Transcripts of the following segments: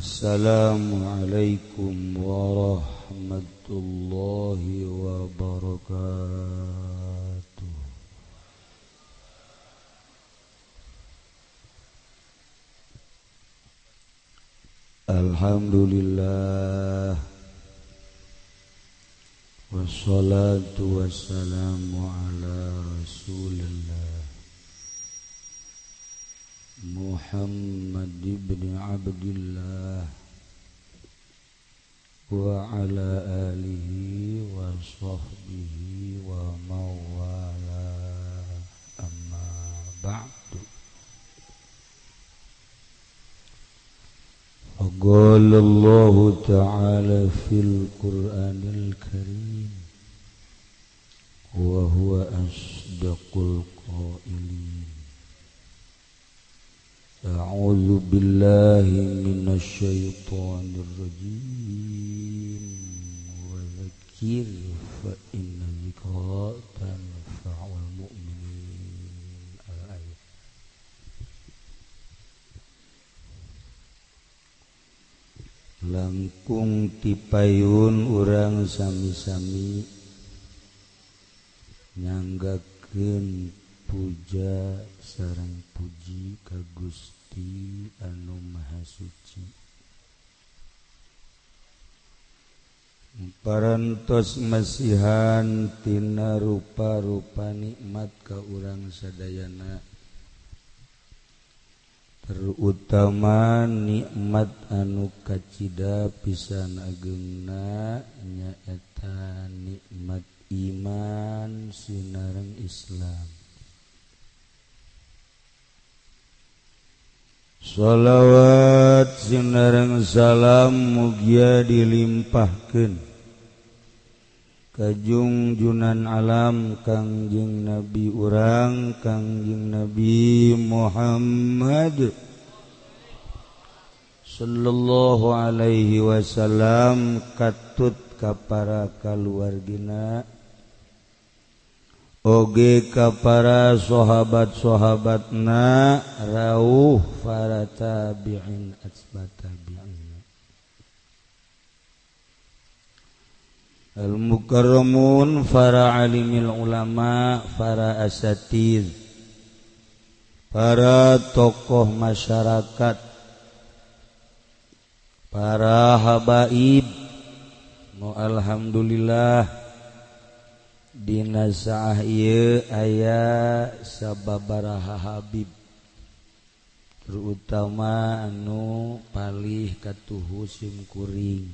Assalamualaikum warahmatullahi wabarakatuh. Alhamdulillah, wassalatu wassalamu ala rasulillah Muhammad ibn Abdillah wa ala alihi wa sahbihi wa mawala, amma ba'du. Qala Allah ta'ala fil Qur'anil Karim wa huwa asdaqul qailin. A'udzu billahi minasy syaithanir rajim. Wa dzakir fa inna dzikra tanfa'ul mu'minin. Al-ayat. Langkung tipayun urang sami-sami nyanggakeun puja sareng puji ka Gusti anu Maha Suci. Parantos masihan tina rupa-rupa nikmat ka urang sadayana, terutama nikmat anu kacida pisan ageungna nyaeta nikmat iman sinareng Islam. Shalawat sinareng salam mugia dilimpahkeun ka jungjunan alam Kangjeng Nabi urang Kangjeng Nabi Muhammad sallallahu alaihi wasallam, katut ka para kaluargina oge ka para sahabat-sahabatna, rauh para tabi'in atsba tabi'in, al-mukarramun, para alimil ulama, para asatid, para tokoh masyarakat, para habaib. Nu alhamdulillah dina saah ieu aya sababaraha habib, terutama anu palih katuhu simkuring,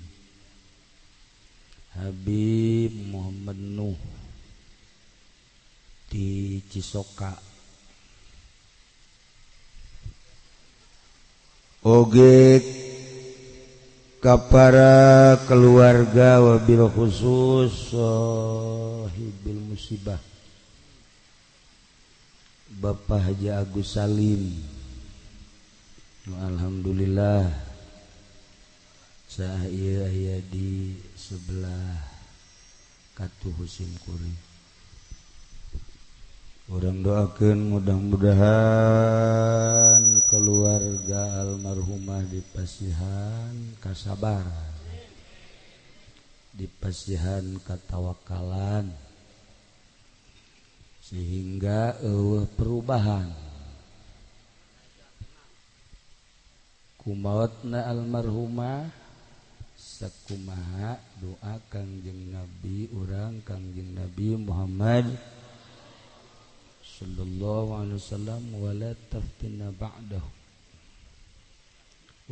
Habib Muhammad Nuh di Cisoka. Oge ka para keluarga wabil khusus sahibil musibah Bapak Haji Agus Salim. Alhamdulillah saah ieu aya di sebelah katuhu simkuring. Urang doakeun mudah-mudahan keluarga almarhumah dipasihan kasabaran, dipasihan katawakalan, sehingga eueuh perubahan. Kumaotna almarhumah sakumaha doa Kangjeng Nabi urang Kangjeng Nabi Muhammad sallallahu alaihi wasallam, wala taftinna ba'dahu,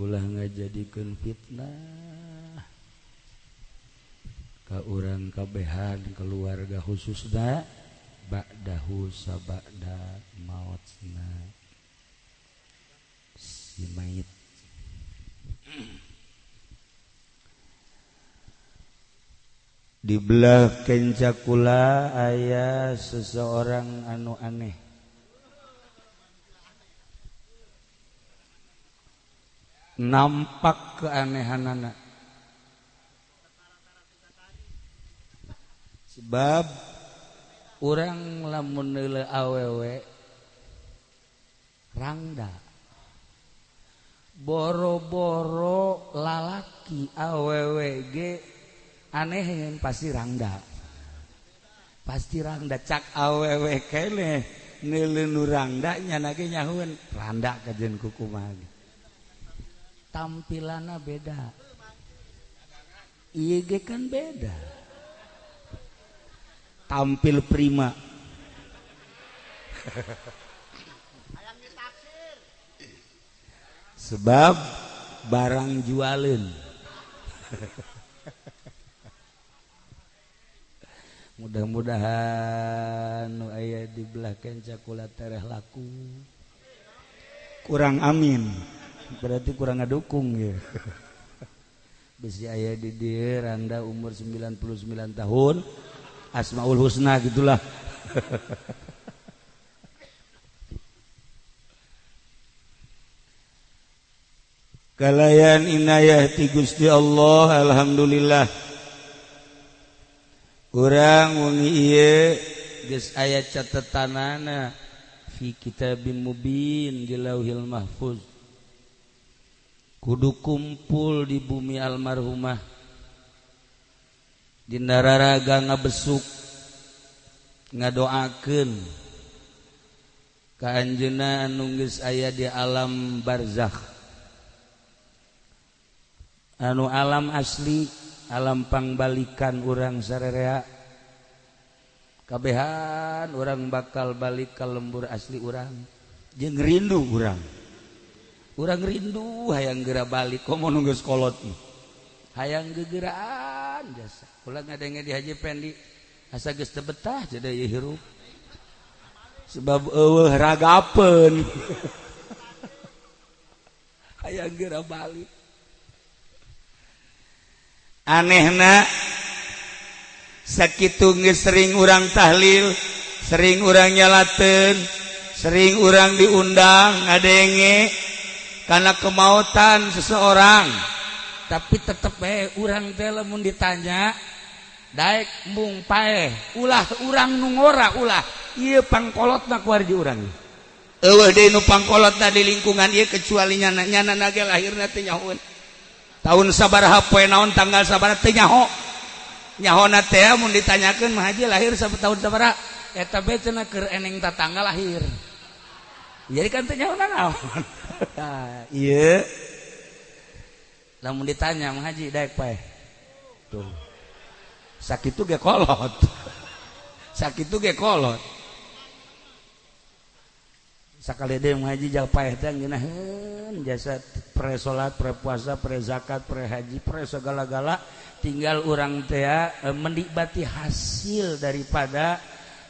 ulah ngajadikeun fitnah ka urang kabehan keluarga khususna ba'dahu sabada mautna si mayit. Di belah kencakula aya seseorang anu aneh. Nampak keanehanana. Sebab urang lamun neuleuh awewe rangda. Boro-boro lalaki awewe ge aneh pasti rangda. Pasti rangda cak awewe keneh neuleuh nu rangda nyana ge nyahueun randa kajeun kukumaha. Tampilanna beda. Ieu ge kan beda. Tampil prima. Sebab barang jualin. Mudah-mudahan nu aya di belah kenca kula tereh laku. Kurang amin. Berarti kurang ngadukung ya. Bisi aya di dieu randa umur 99 tahun. Asmaul Husna gitulah. Kalayan inayah ti Gusti Allah, alhamdulillah. Urang wengi ieu geus aya catetanana fi kitabim mubin di Lauhil Mahfuz. Kudu kumpul di bumi almarhumah. Dina raraga ngabesuk ngadoakeun ka anjeunna anu geus aya di alam barzakh. Anu alam asli, alam pangbalikan urang sarerea. Kabehan urang bakal balik ka lembur asli urang. Jeung rindu urang. Urang rindu hayang geura balik komo nu geus kolot. Hayang gegeraan jasa. Ulah ngadenge di Haji Pendi asa geus teu betah jadi ieu hirup. Sebab eueuh ragapeun. Hayang geura balik. Anehna sakitu geus sering urang tahlil, sering urang nyalateun, sering urang diundang ngadenge karena kemautan seseorang, tapi tetep bae urang teh lamun ditanya daek mung paeh, ulah urang nu ngora ulah ieu pangkolotna kuari di urang. Eueuh deui nu pangkolotna di lingkungan ieu kecuali nyana-nyana ge lahirna teh nyahoeun. Tahun sabaraha poe naon tanggal sabaraha teh nyaho. Nyahona teh mun ditanyakeun mah haji lahir tahun sabaraha eta bae cenah keur eneng tatangga lahir. Jadi kan teh nyahona naon. Tah ieu lamun ditanya mah haji daek paeh. Tuh. Sakitu ge kolot. Sakitu ge kolot. Sakali deui mah haji jauh paeh teh ngeunaheun jasa pre salat, pre puasa, pre zakat, pre haji, pre segala-gala, tinggal urang teh menikmati hasil daripada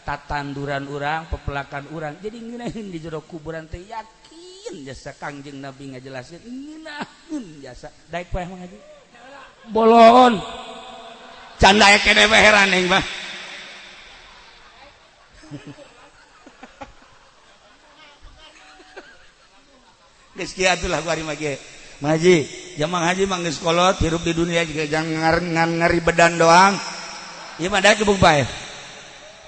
tatanduran urang, pepelakan urang. Jadi ngeunaheun di jero kuburan teh yakin jasa Kangjeng Nabi ngajelaskeun ngeunaheun jasa. Daek paeh mah haji. Bolon. Canda kene bae heran aing mah. Geus kieu atulah ku ari mah ge. Haji, jamang haji mah geus kolot hirup di dunia juga jangan ngari bedan doang. Ieu mah daek gebung paeh.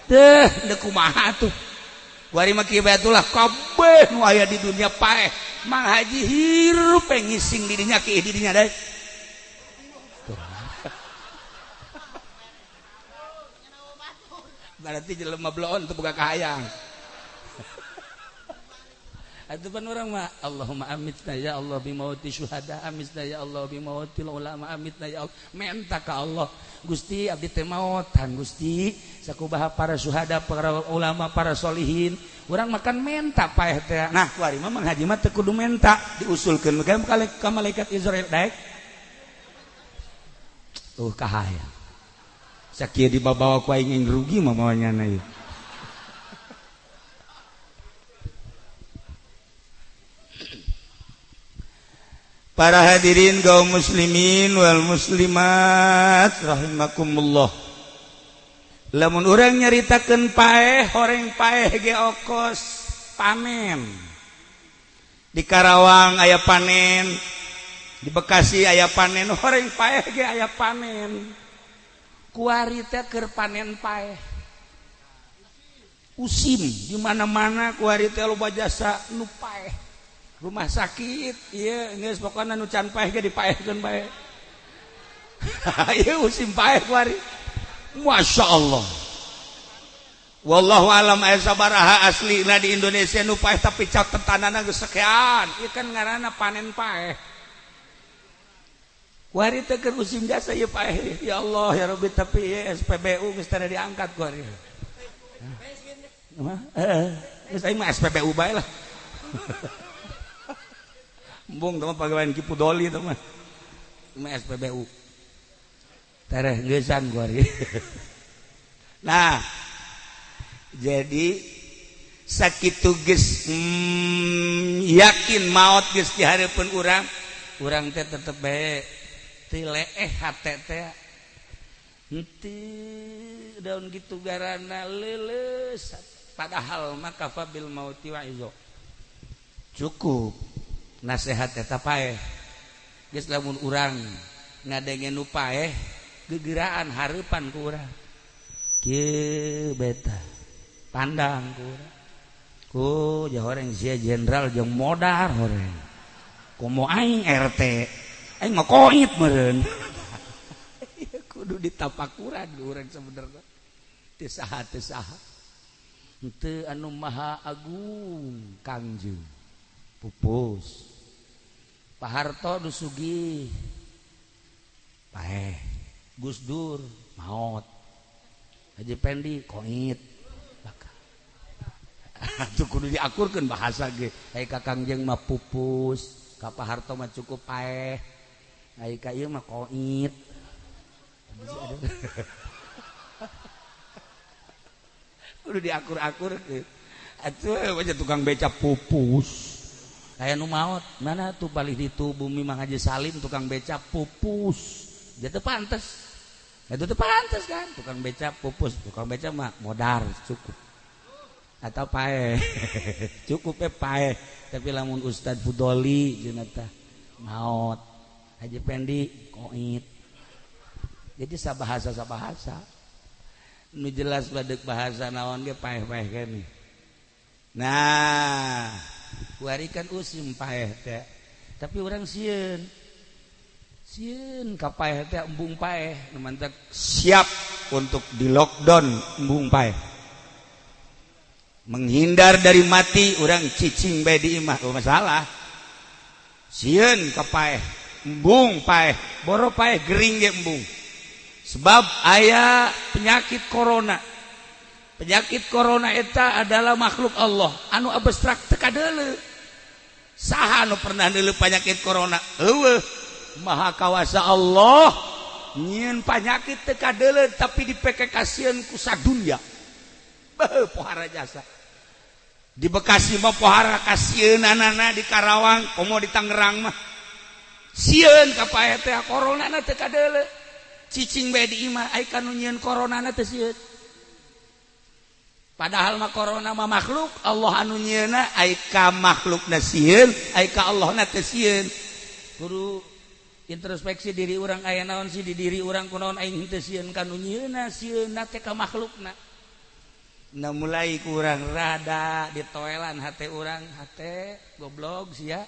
Teh, deuk kumaha atuh. Ku ari mah kieu bae atulah kabeh nu aya di dunia paeh. Mang haji hirup ngising di dinya kieu di dinya daek. Berarti jelema bloon teu boga kahayang. Atuh pan urang mah Allahumma amitna ya Allah bi mauti syuhada, amitna ya Allah bi mautil ulama, amitna ya Allah. Menta ka Allah, Gusti abdi teh maotan Gusti, sakubaha para syuhada, para ulama, para solihin. Urang makan menta paeh teh. Nah, kuari mah Mang Haji mah teu kudu menta, diusulkeun ka malaikat Israel daek. Tuh kahayang. Sakieu dibawa ku aing rugi mah mawanyana ieu. Para hadirin kaum muslimin wal muslimat rahimakumullah. Lamun urang nyaritakeun paeh, horeng paeh ge okos panen. Di Karawang aya panen, di Bekasi aya panen, horeng paeh ge aya panen. Kuari teh keur panen paeh. Usim di mana-mana kuari teh loba jasa nu paeh. Rumah sakit ieu geus pokona nu can paeh ge dipaehkeun bae. Ieu musim paeh kuari. Masya Allah. Wallahu alam aya sabaraha aslina di Indonesia nu paeh tapi catetanana geus sekian. Ieu kan ngaranna panen paeh. Kuari teh keur musim jasa ieu paeh. Ya Allah ya Rabbi tapi ieu SPBU geus tara diangkat kuari. Geus aing mah SPBU bae lah. Embung teh mah pagawean Ki Pudoli teh mah. Mah SPBU. Tereh geusan kuari. Nah, jadi sakitu geus yakin maot geus di hareupeun urang, urang teh tetep bae teu leeh hate teh. Henteu daun kitu garana leuleus padahal mah kafa bil mauti wa izo. Cukup nasihat eta paeh. Geus lamun urang ngadenge nu paeh gegeraan hareupan ku urang. Kieu beta pandang ku urang. Ku jahoreng sia jenderal jeung modar horeng. Komo aing RT. Aing mah koit meureun. Kudu ditapakuran ku urang sebenarnya. Teu saha teu saha. Henteu anu maha agung Kangjeng. Pupus. Pak Harto nu sugih. Paeh. Gus Dur maot. Haji Pendi koit. Atuh kudu diakurkeun bahasa ge. Ai ka Kangjeng mah pupus, ka Pak Harto mah cukup paeh. Ai ka ieu mah koit. Kudu diakur-akurkeun. Atuh aja tukang beca pupus. Aya nu maot, mana tuh palih ditu bumi Mang Haji Salim tukang beca pupus. Dia teu pantes. Itu teu pantes kan, tukang beca pupus, tukang beca mah modar cukup. Atau paeh. Cukup paeh. Tapi lamun Ustad Fudoli jeung eta maot. Haji Pendi koit. Jadi sabahasa-sabahasa. Nu jelas badeuk bahasa naon ge paeh-paeh keneh. Nah, kuari kan usim paeh teh. Tapi urang sieun. Sieun ka paeh teh embung paeh, nu mantak siap untuk di lockdown embung paeh. Menghindar dari mati urang cicing bae di imah, oh masalah. Sieun ka paeh, embung paeh, boro paeh gering ge embung. Sebab aya penyakit corona. Penyakit corona eta adalah makhluk Allah anu abstrak teu kadeuleu. Saha anu pernah deuleu penyakit corona? Eueuh. Maha kawasa Allah nyieun penyakit teu kadeuleu tapi dipeke kasieun ku sadunya. Beuh pohara jasa. Di Bekasi mah pohara kasieunanana, di Karawang komo di Tangerang mah. Sieun ka paeh teh corona na teu kadeuleu. Cicing bae di imah ai ka nu nyieun corona na teu sieun. Padahal mah corona mah makhluk Allah anu nyieunna ai ka makhlukna sieun, ai ka Allahna teu sieun. Kudu introspeksi diri urang aya naon sih di diri urang kunaon aing henteu sieun ka nu nyieunna, sieunna teh ka makhlukna. Nah mulai kurang rada ditoelan hate urang, hate goblok sia,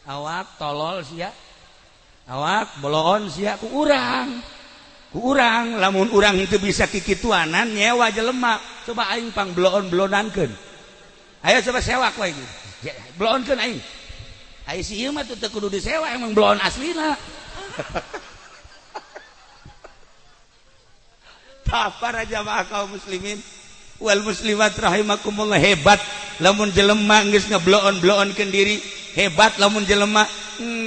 awak tolol sia, awak boloon sia ku urang. Ku urang lamun urang henteu bisa kikituanan nyewa jelema, coba aing pang bloon-bloonankeun. Ayo coba sewa ku aing. Bloonkeun aing. Ai si ieu mah teu kudu disewa emang bloon aslina. Tah para jamaah kaum muslimin wal muslimat rahimakumullah, hebat lamun jelema geus ngebloon-bloonkeun diri, hebat lamun jelema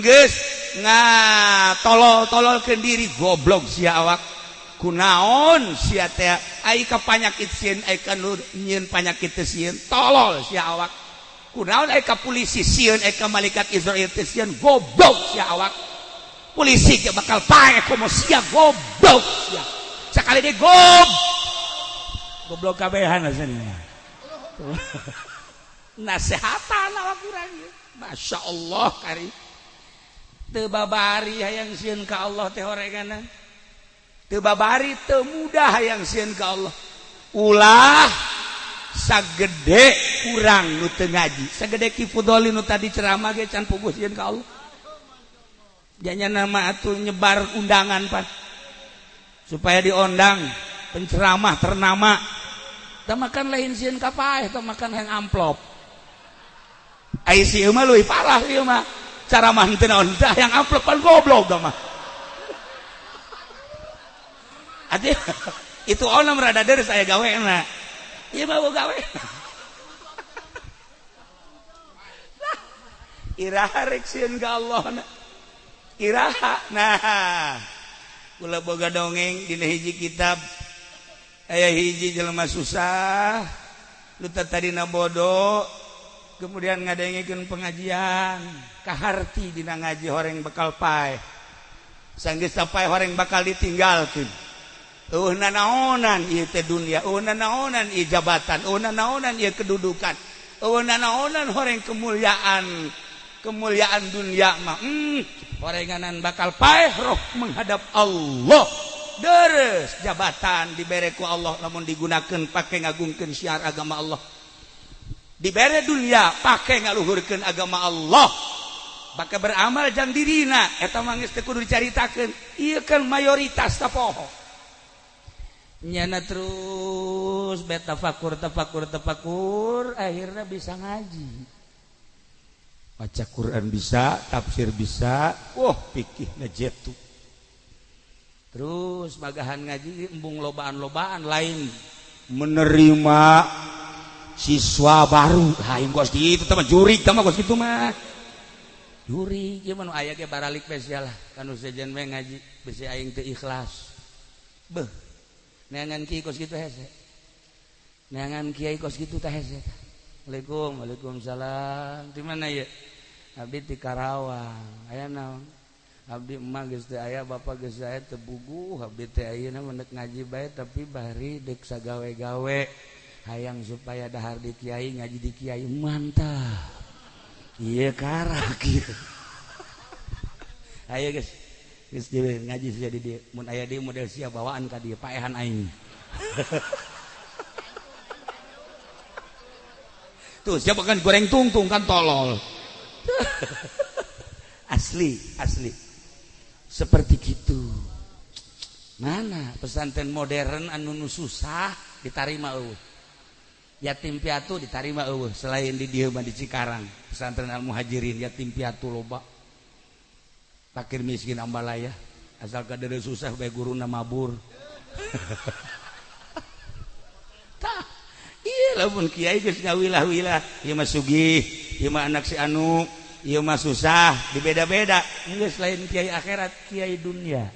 geus ngatolol-tololkeun diri, goblok sia awak. Kunaon sia teh ai ka panyakit sieun, ai ka nu nyieun panyakit teh sieun, tolol sia awak. Kunaon ai ka polisi sieun, ai ka malaikat Israil teh sieun, goblok sia awak. Polisi ge bakal paeh komo sia, goblok sia. Sakali deui goblok kabehan asana. Nasehatan awak urang ieu. Masya Allah kari. Teu babari hayang sieun ka Allah teh horeganna. Teu babari teu mudah hayang sieun ka Allah. Ulah Sagede kurang nu teu ngaji, sagede Ki Fudoli nu tadi ceramah ge can puguh sieun ka Allah. Janya nama atuh nyebar undangan pan supaya diondang penceramah ternama. Tah makan lain sieun ka paeh, tah makan hayang amplop. Ai si ieu mah leuwih parah ieu mah. Ceramah henteu naon tah hayang amplop pan goblok tah mah. Atuh itu onam rada deres aya gawena. Ieu mah gawe. Iraha rek sieun ka Allah na. Iraha. Nah, kula boga dongeng dina hiji kitab. Aya hiji jelema susah, nu tadina bodoh, kemudian ngadengekeun pengajian, kaharti dina ngaji horeng bakal paeh. Sanggeus paeh horeng bakal ditinggalkeun. Eueuh nanaonan ieu teh dunia, eueuh nanaonan ieu jabatan, eueuh nanaonan ieu kedudukan, eueuh nanaonan horeng kemuliaan, kemuliaan dunia mah. Horenganan bakal paeh roh menghadap Allah. Deres jabatan dibere ku Allah lamun digunakeun pake ngagungkeun syiar agama Allah. Dibere dunia pake ngaluhurkeun agama Allah. Baka beramal jang dirina eta mah geus teu kudu dicaritakeun. Ieu kan mayoritas tapoho. Nyana terus bet tafakur tafakur tafakur akhirnya bisa ngaji, baca Quran bisa, tafsir bisa, wah pikihna jetu. Terus bagahan ngaji embung lobaan-lobaan lain menerima siswa baru. Haing kos kitu teh mah jurig teh mah kos kitu mah. Jurig ieu mah nu aya ge baralik spesial lah kanu sejen we ngaji bisi aing teu ikhlas. Beuh. Neangan kiai kos kitu hese. Neangan kiai kos kitu teh hese. Waalaikum, waalaikumsalam. Di mana ieu? Abdi di Karawang. Aya naon? Abdi emak geus teu aya, bapak geus aya teu buguh. Abdi teh ayeuna mah deuk ngaji bae tapi bari deuk sagawe-gawe. Hayang supaya dahar di kiai, ngaji di kiai mantap. Ieu karak ieu. Ayo geus. Geus ngaji sia di dieu. Mun aya deui model sia bawaan ka dieu paehan aing. Tuh siapa kan goreng tungtung kan tolol. Asli, asli. Seperti gitu. Mana pesantren modern anu nu susah ditarima eueuh. Yatim piatu ditarima eueuh selain di dieu mah di Cikarang. Pesantren Al Muhajirin yatim piatu loba. Fakir miskin ambalaya asal kadere susah bae guruna mabur. Tah, ieu lamun kiai geus ngawilah-wilah, ieu mah sugih, ieu mah anak si anu, ieu mah susah, dibeda-beda. Geus lain kiai akhirat, kiai dunia.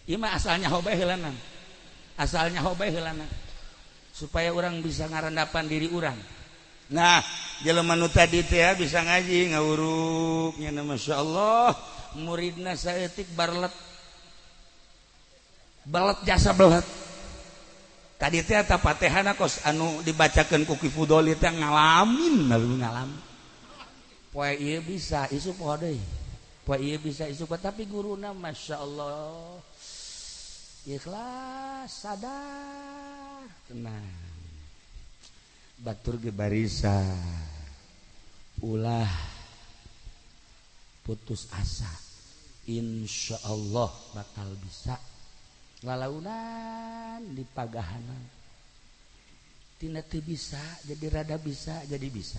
Ieu mah asalnya hobae heulanan. Asalnya hobae heulanan. Supaya orang bisa ngarandapan diri urang. Nah, jelema nu tadi teh bisa ngaji ngawuruk nya masyaallah. Muridna saeutik barlet belet jasa belet tadi teh eta patehana kos anu dibacakeun ku Ki Fudoli teh ngalamin lalu ngalamin poe ieu bisa isuk poho deui poe ieu bisa isuk tapi guruna masyaallah ikhlas sadar tenang batur ge barisa ulah putus asa, insya Allah bakal bisa lalaunan di pagahanan tina teu bisa jadi rada bisa jadi bisa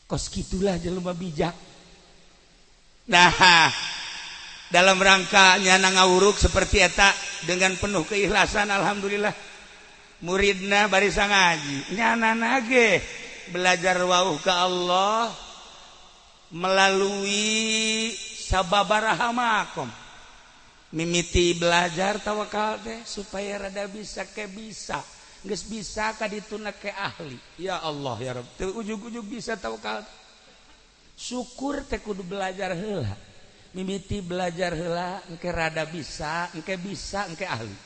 kos kitulah jelema bijak. Nah, dalam rangka nyana ngawuruk seperti eta dengan penuh keikhlasan alhamdulillah muridna barisa ngaji nyana nage belajar wauh ka Allah melalui sababaraha makom mimiti belajar tawakal teh supaya rada bisa ke bisa geus bisa ka dituna ke ahli. Ya Allah ya Rabb teu ujug-ujug bisa tawakal. Syukur teh kudu belajar heula mimiti belajar heula engke rada bisa engke ahli.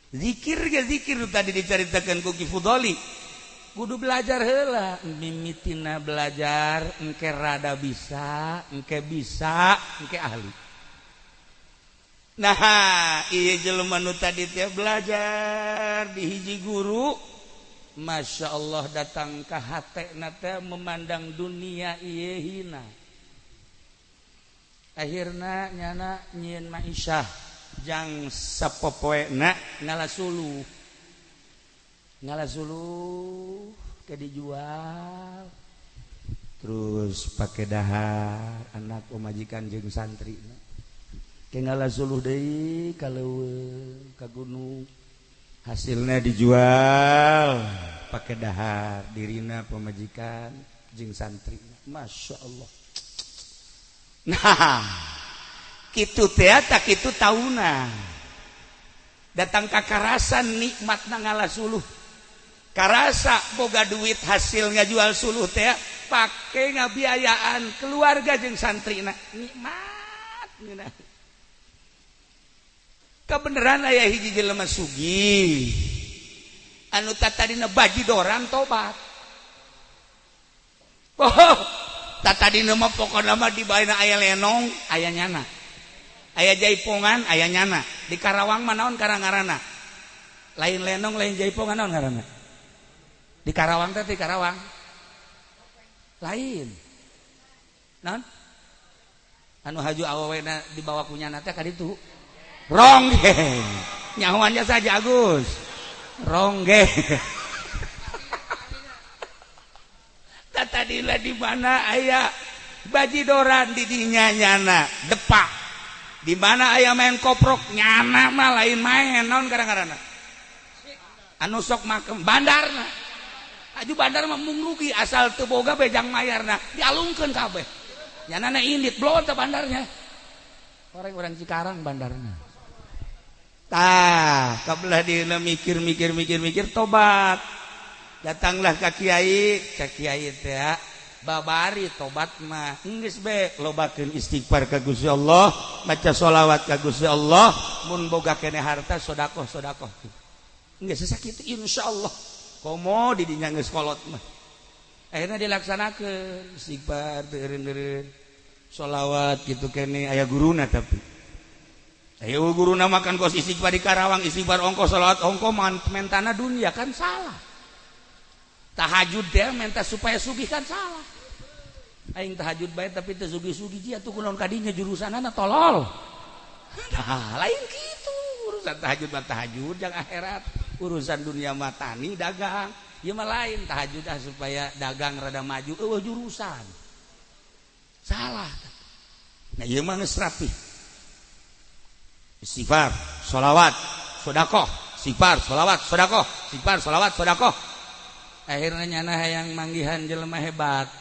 Zikir ge zikir tadi dicaritakeun ku Ki Fudoli kudu belajar heula mimitina belajar engke rada bisa engke ahli. Nah, ieu jelema nu tadi teh belajar di hiji guru Masya Allah datang ka hatena teh memandang dunia ieu hina. Akhirna nyana nyieun maisyah jang sapopoena ngala suluh. Ngala suluh ke dijual. Terus pake dahar anak pamajikan jeung santri. Ke ngala suluh deui ka leuweung ka gunung. Hasilnya dijual pakai dahar dirina pemajikan jeung santri. Masya Allah. Nah kitu teh tak kitu tauna datang ka karasan nikmatna ngala suluh, karasa boga duit hasil ngajual suluh teh pake ngabiayaan keluarga jeung santrina, nikmat ngeunah. Kebenaran aya hiji jelema sugih anu tatadina bajidoran tobat. Oh, tatadina mah pokona mah dibaena aya lenong aya nyana, aya jaipongan aya nyana. Di Karawang mah naon karangarana? Lain lenong lain jaipongan, naon ngaranna? Di Karawang teh, di Karawang lain naon anu haju awewena dibawa ku nyana teh ka ditu? Ronggeng. Nyahoannya saja Agus. Ronggeng. Tadila di mana aya bajidoran di dinya nyana depak. Di mana aya main koprok nyana mah lain main naon kadang-kadang. Anu sok makem bandarna. Aju bandar mah mung rugi asal teu boga bejang mayarna dialungkeun kabeh. Nyanana indit bloon teh bandarnya. Orang-orang Cikarang bandarna. Tah, kabelah dieuna mikir-mikir tobat. Datanglah ka kiai teh babari tobat mah geus be lobakeun istighfar ka Gusti Allah, maca sholawat ka Gusti Allah, mun boga keneh harta sedekah sedekah. Geus sakitu insyaallah. Komo di dinya geus kolot mah. Akhirna dilaksanakeun istighfar teu eureun-eureun, sholawat kitu keneh aya guruna tapi. Ayo guruna makan kos istighfar di Karawang, istighfar ongko, sholawat ongko, mentana dunia kan salah. Tahajud teh menta supaya sugih kan salah. Aing tahajud bae tapi teu sugih-sugih ji atuh kunaon kadinya jurusanana tolol. Tah lain kitu urusan tahajud mah tahajud jang akhirat, urusan dunia mah tani dagang. Ieu mah lain tahajud ah supaya dagang rada maju eueuh jurusan. Salah. Nah ieu mah geus rapi. Istighfar, sholawat, sedekah, istighfar, sholawat, sedekah, istighfar, sholawat, sedekah. Akhirnya nyana hayang manggihan jelema hebat.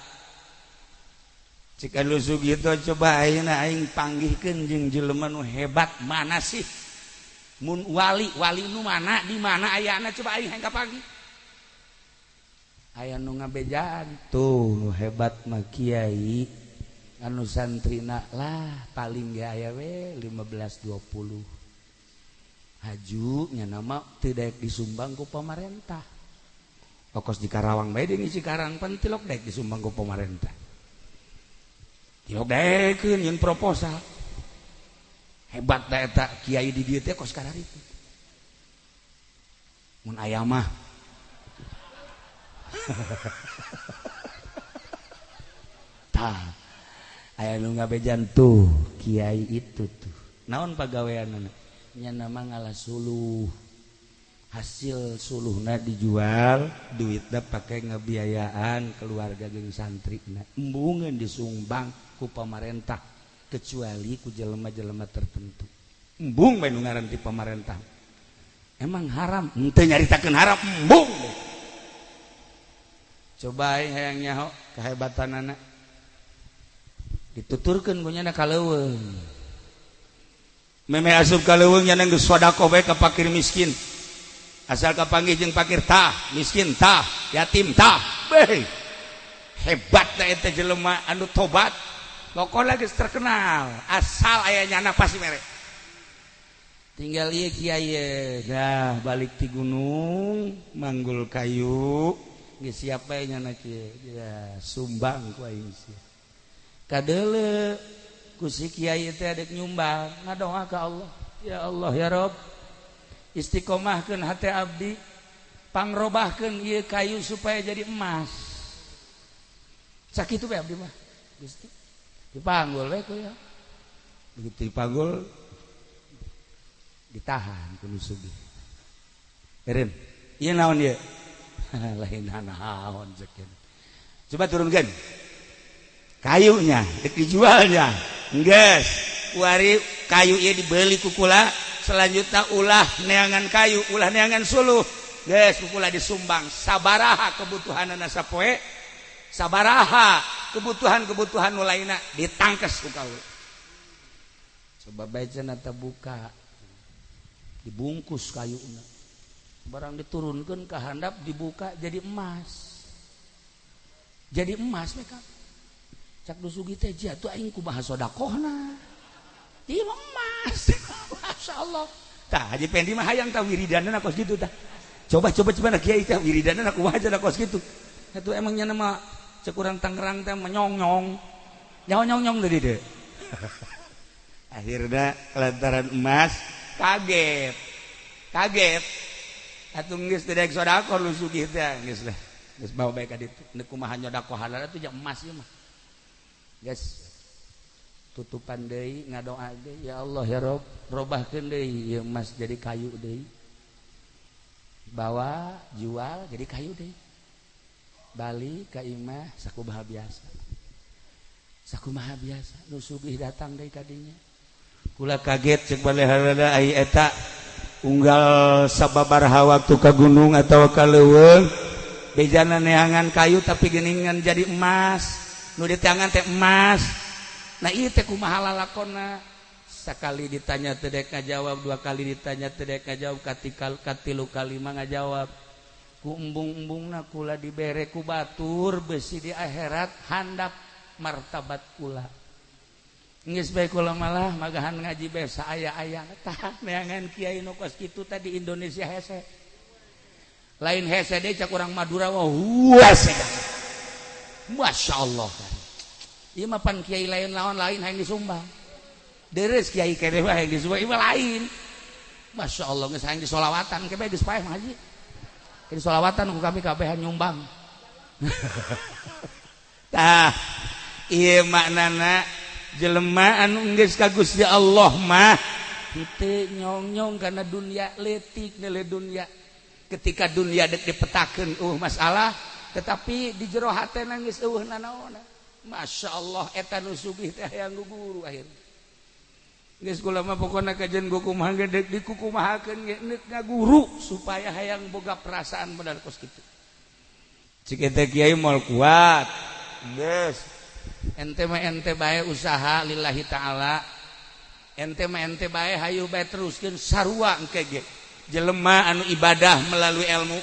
Cik anu sugih coba ayeuna aing panggihkeun jeung jelema nu hebat mana sih? Mun wali, wali nu mana di mana ayana coba aing hayang kapanggih. Aya nu ngabejaan tuh nu hebat mah kiai anu santrina lah paling ge aya we 15 20. Haju nya mah teu daek disumbang ku pamarentah. Okos di Karawang bae deui Cikarang pan tilok daek disumbang ku pamarentah. Tilok daekeun nyeun proposal. Hebat da eta kiai di dieu teh kos kararitu. Mun aya mah. Tah aya nu ngabejan tuh kiai itu tuh. Naon pagaweanna? Nya nama ngalah suluh. Hasil suluhna dijual, duitna pake ngebiayaan keluarga jeung santrina. Embungeun disumbang ku pamarentah kecuali ku jelema-jelema tertentu. Embung bae nu ngaran ti pamarentah. Emang haram? Henteu nyaritakeun haram, embung. Coba aing hayang nyaho kehebatanana. Dituturkeun ku nyana ka leuweung. Meme asup ka leuweung nyana geus sedekah bae ka fakir miskin. Asal kapanggih jeung fakir tah, miskin tah, yatim tah. Beuh. Hebat da eta jelema anu tobat. Pokona geus terkenal, asal aya nyana pasti mere. Tinggal ieu kiai dah balik ti gunung, manggul kayu, geus siap bae nyana kieu. Ya, sumbang ku aing sia. Kadeuleu ku si kiai teh adek nyumbang, ngadoa ka Allah. Ya Allah ya Rabb, istiqomahkeun hate abdi Pangrobahkeun ieu kayu supaya jadi emas. Sakitu bae abdi mah. Gusti. Dipanggul we ku ya. Begitu dipanggul ditahan ku nu sugih. Eureun, ieu naon ieu? Lain naon cek. Coba turunkan kayunya, dek dijualnya. Geus, kuari kayu ieu dibeli ku kula, selanjutnya ulah neangan kayu, ulah neangan suluh. Geus ku kula disumbang sabaraha kebutuhanana sapoe, sabaraha kebutuhan-kebutuhan nu lainna ditangkes ku kaula. Coba bae cenah buka. Dibungkus kayuna. Barang diturunkan ke handap dibuka jadi emas. Jadi emas mereka. Cak nu sugih teh jatuh aing kumaha sodakohna. Ieu mah emas. Masya Allah. Tah Haji Pendi mah hayang tah wiridanna kos kitu tah. Coba coba coba kiai teh wiridanna kumaha cenah kos kitu. Atuh emang nya mah cek urang Tangerang teh menyong-nyong. Nyaho nyong-nyong tadi deh. Akhirnya lantaran emas kaget. Kaget. Atuh geus teu daek sedekah nu sugih teh geus lah. Geus bawa bae ka ditu. Neuk kumaha nyodakoh halal atuh jeung emas ieu mah. Geus tutupan deui ngadoa deui, ya Allah ya Rob, robahkeun deui ieu emas jadi kayu deui. Bawa jual jadi kayu deui. Balik ka imah sakumaha biasa. Sakumaha biasa nu sugih datang deui ka dinya. Kula kaget cek baleharana ai eta unggal sababaraha waktu ka gunung atau ka leuweung bejana neangan kayu tapi geuningan jadi emas, nu diteangan teh emas. Nah ieu teh kumaha lalakonna? Sakali ditanya teu dek ngajawab, dua kali ditanya teu dek ngajawab, katikal katilu kali mah ngajawab. Ku embung-embungna kula dibere ku batur besi di akhirat handap martabat kula. Geus bae kula malah magahan ngaji bae saaya-aya tah neangan kiai nu kos kitu tadi Indonesia hese. Lain hese deui cak urang Madura wah hese. Masya Allah. Ieu mah pan kiai lain lawan lain hayang disumbang. Deres kiai kene mah hayang disumbang ieu mah lain. Masya Allah geus hayang disolawatan ke bae geus paeh mah haji. Ke disolawatan ku kami kabehan nyumbang. Tah ieu maknana jelema anu geus ka Gusti Allah mah henteu nyong-nyong kana dunia leutik nilai dunia. Ketika dunia dek dipetakeun masalah, tetapi di jero hatena geus eueuh nanaonna. Masya Allah eta nu sugih teh hayang guru akhirna. Geus kula mah pokona kajian kumaha ge deuk dikukumahakeun ge neuk ngaguru supaya hayang boga perasaan bener kos kitu. Cik ente kiai moal kuat. Geus. Ente mah ente bae usaha lillahi ta'ala. Ente mah ente bae hayu bae teruskeun sarua engke ge. Jelema anu ibadah melalui ilmu,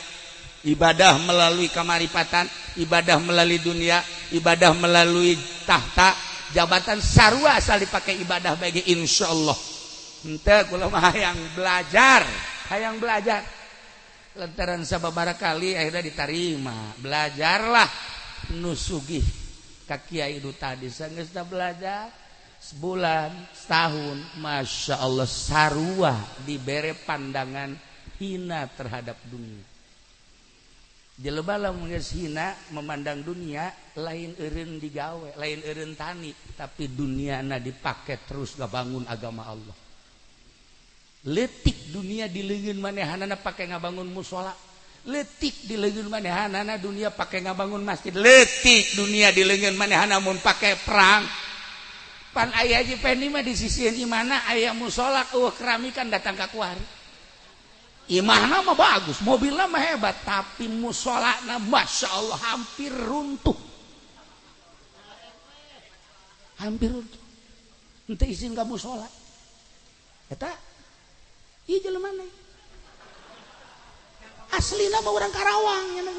ibadah melalui kamaripatan, ibadah melalui dunia, ibadah melalui tahta, jabatan sarua asal dipakai ibadah bagi insyaallah. Henteu kula mah hayang belajar, hayang belajar. Lantaran sababaraha kali akhirnya diterima. Belajarlah nu sugih ka kiai nu tadi sanggeus belajar sebulan, setahun, masya Allah sarua dibere pandangan hina terhadap dunia. Jelema lamun geus hina memandang dunia lain eureun digawe, lain eureun tani, tapi duniana dipake terus ngabangun agama Allah. Leutik dunia di leungeun manehanana pake ngabangun musola, leutik di leungeun manehanana dunia pake ngabangun masjid, leutik dunia di leungeun manehana mun pake perang. Pan aya Haji Pendi mah di sisi imana aya musola eueuh keramikan datang ka kuari. Imahna mah bagus, mobilna mah hebat, tapi musolana masya Allah hampir runtuh. Hampir runtuh. Henteu izin ka musola. Eta ieu jelema mana? Aslina mah orang Karawang nya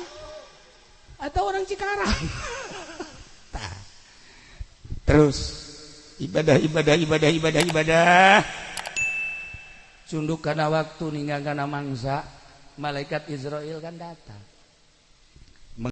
atau orang Cikarang. Tah. Terus ibadah ibadah ibadah ibadah ibadah. Cunduk kana waktu ninggal kana mangsa, malaikat Israel kan datang.